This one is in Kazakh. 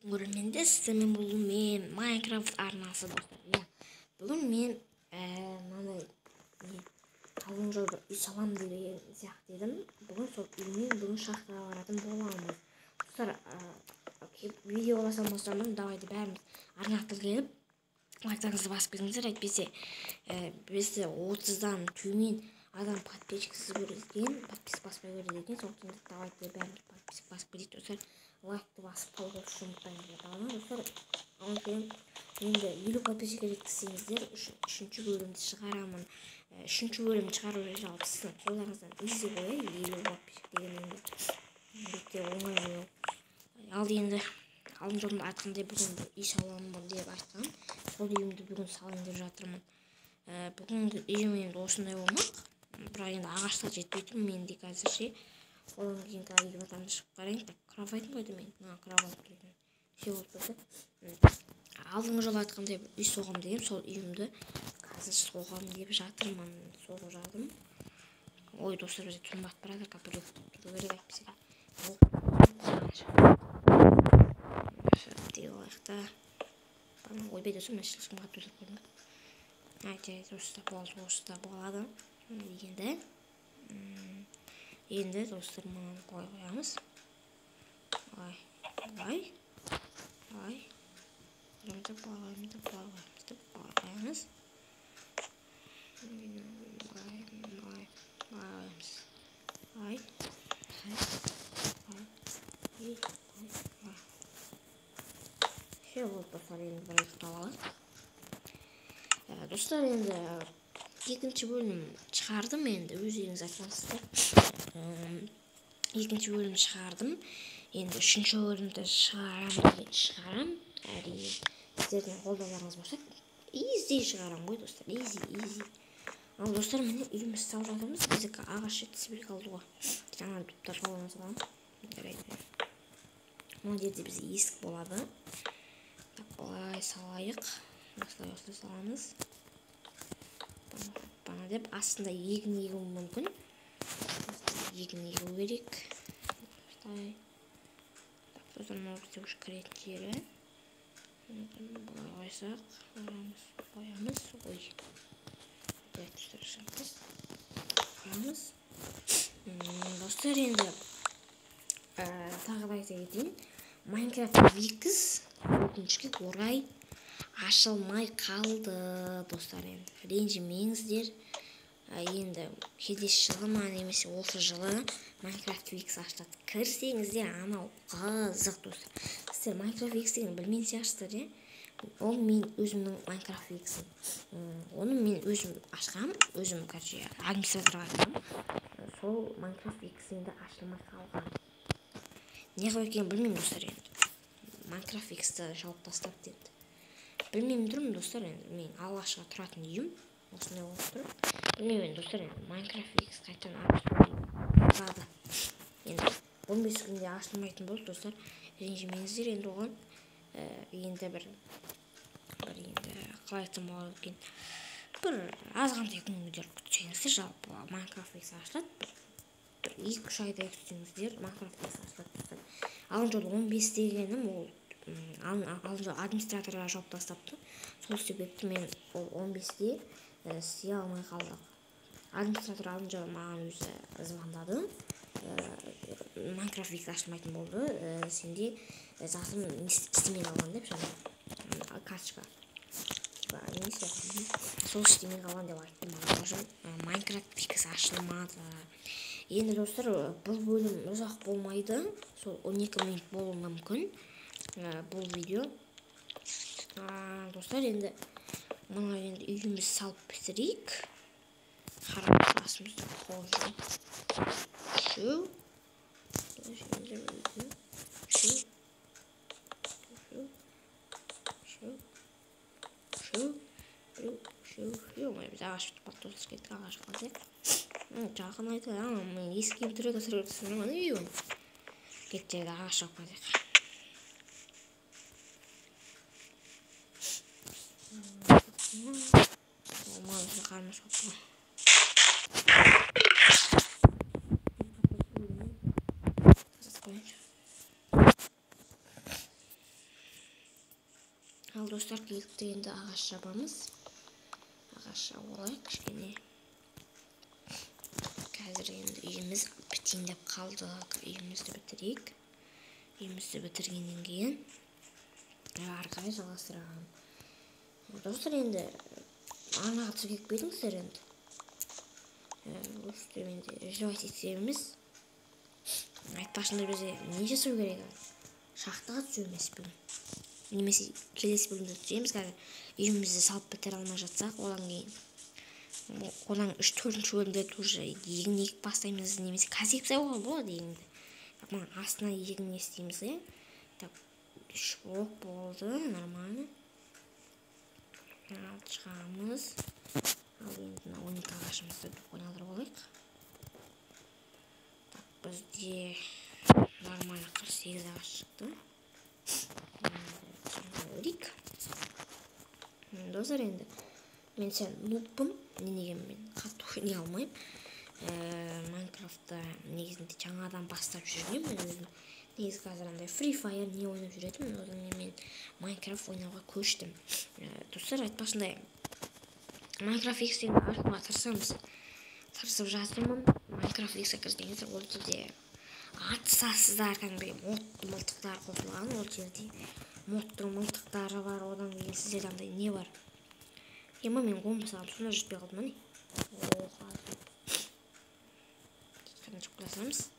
Көрермендер, сіздермен бұл мен Майнкрафт арнасы, достар. Иә, бүгін мен мынандай не алдыңғы жолы бір үй саламын деген сияқты едім. Бүгін сол үймен бүгін шахтаға баратын боламыз. Достар, видео бастамастан бұрын давайте бәріміз арнаға тіркеліп лайктарыңызды басып кетіңіздер. Әйтпесе бізді 30-дан төмен адам подписчиксіз көреді екен, подписка баспай көреді екен. Сондықтан давайте бәріміз подписка басып кетейік, достар. Лайкты басып қалуды ұмытпаңыздар. Достар, енді 50 подписчикке жеткізсеңіздер, үшінші бөлімді шығарамын. Үшінші бөлімді шығару жалпы сіздің қолдарыңыздан изи ғой, 50 подписчик деген енді өте оңай ғой. Ал енді алдыңғы жолымда айтқандай, бүгін бір үй саламын деп айтқан, сол үйімді бүгін салайын деп жатырмын. Бүгінгі үйім енді осындай болмақ, бірақ енді ағаштар жетпей тұр менде қазірше. Одан кейін қазір үйге батамды шығып қарайын. Так, кроватым қайда мен? Мына кровать тұр екен. Все болып кетті. Алдыңғы жолы айтқандай үй соғам дегенмін, сол үйімді қазір соғам деп жатырмын. Соғып жатырмын. Ой, достар, бізде түн батып бара жатыр, қазір біреу күтіп тұру керек, әйтпесе. Деп алайық та. Ойбай, достар, мен слишком қатты өсіп қойдым ба? Жарайды, осы да болады, осы да болады. Енді достар, мынаны былай қоямыз. Былай, былай, былай. Былай қоямыз, былай қоямыз, былай қоямыз. Былай, былай, былай қоямыз. Былай, былай, былай, былай. Все болды, достар, енді бір ұйықтап алайық. Достар, енді екінші бөлім шығардым, енді өздеріңіз айтасыздар. Екінші бөлім шығардым. Енді үшінші бөлімді шығарам. Әрине, сіздердің қолдауларыңыз болса, изи шығарам ғой, достар, изи, изи. Ал достар, міне үйімізді салып жатырмыз. Біздікі ағаш жетіспей қалды ғой. Жаңа дубтар саламыз ғой. Жарайды. Мына жерде бізде есік болады. Так, былай салайық. Осылай, осылай саламыз. Бана деп астында егін егуі мүмкін. Егін егу керек. Осылай. Так, достар, мынау бізде уже кіретін жері. Былай қойсақ, қоямыз, қоямыз. Ой. Достар, шығамыз. Қоямыз. Достар, енді тағы да айта кетейін. Майнкрафт Викс өкінішке орай ашылмай қалды, достар. Енді ренжімеңіздер. Енді келесі жылы ма, немесе осы жылы Майнкрафт Викс ашылады. Кірсеңіздер, анау қызық, достар. Сіздер Майнкрафт Викс деген білмейтін сияқтысыздар, иә? Ол мен өзімнің Майнкрафт Виксім. Оны мен өзім ашқам, өзім, короче, администраторға айтқам. Сол Майнкрафт Викс енді ашылмай қалған. Не қылып екенін білмеймін, достар, енді. Майнкрафт Виксті жауып тастапты енді. Білмеймін тұрмын, достар, енді мен алғашқы тұратын үйім осындай болып тұр. Білмеймін енді, достар, енді Майнкрафт Викс қайтадан ашылады. Енді 15 күнде ашылмайтын болды, достар. Ренжімеңіздер енді оған. Енді бір енді қалай айтсам болады екен. Бір азғантай күндер күтсеңіздер, жалпы Майнкрафт Викс ашылады. Бір 2-3 айдай күтсеңіздер, Майнкрафт Викс ашылады, достар. Алдыңғы жолы 15 дегенім, ол алдыңғы жолы администраторға жауап тастапты. Сол себепті мен ол 15-те істей алмай қалдық. Администратор алдыңғы жолы маған өзі звондады. Майнкрафт Викс ашылмайтын болды. Сенде затым істемей қалған деп, жаңа карточка. Типа, не сияқты. Сол істемей қалған деп айтты маған. Уже Майнкрафт Викс ашылмады. Енді, достар, бұл бөлім ұзақ болмайды. Сол 12 минут болуы мүмкін. Бұл видео. Достар, енді мына енді үйімізді салып бітірейік. Қарап басымызды қойып. Үшеу. Үшеу. Үшеу. Үшеу. Үшеу. Үшеу. Үшеу. Біз ағаш бітіп қалды, достар, кеттік ағаш қазайық. Жақын айтады, мен ескі киім түрі достар, түсіндірмін, үй. Кеттік, ағаш шауып қазайық. Мал қарны шауып тұр. Қояйыншы. Ал, достар, келді, енді ағаш жабамыз. Ағаш жауып алайық кішкене. Қазір енді үйіміз бітейін деп қалды. Үйімізді бітірейік. Үйімізді бітіргеннен кейін ары қарай жалғастырамын. Достар, енді арнаға тіркеліп кетіңіздер. Енді осы енді желать етеміз. Айтпақшы, бізде не жасау керек? Шахтаға түсу емес бүгін немесе келесі бөлімде түсеміз. Қазір үйімізді салып бітіре алмай жатсақ, одан кейін, одан үш, төртінші бөлімде уже егін егіп бастаймыз немесе қазір егіп тастауға болады егінді. Мына астына егін не істейміз, иә. Так, үш блок болды, нормально. Ал, шығамыз. Ал, енді мына 12 ағашымызды айналдырып алайық. Так, бізде нормально 48 ағаш шықты. Көрейік, достар. Енді мен сәл нубпын. Не деген, мен қатты ойнай алмаймын Майнкрафтта. Негізінде жаңадан бастап жүргенмін мен өзім. Негізі қазір андай Фри Фаер не ойнап жүретінмін, одан кейін мен Майнкрафт ойнауға көштім. Достар, айтпақшындай, Майнкрафт X деген ашуға тырысамыз, тырысып жатырмын. Майнкрафт X кірсеңіздер, ол жерде атысасыздар, кәдімгідей мод мылтықтар қосылған. Ол жерде модтың мылтықтары бар. Одан кейін сіздерде андай не бар ема? Мен он салдым, сонда жетпей қалды ма, не? Оха, шығып қалсамыз.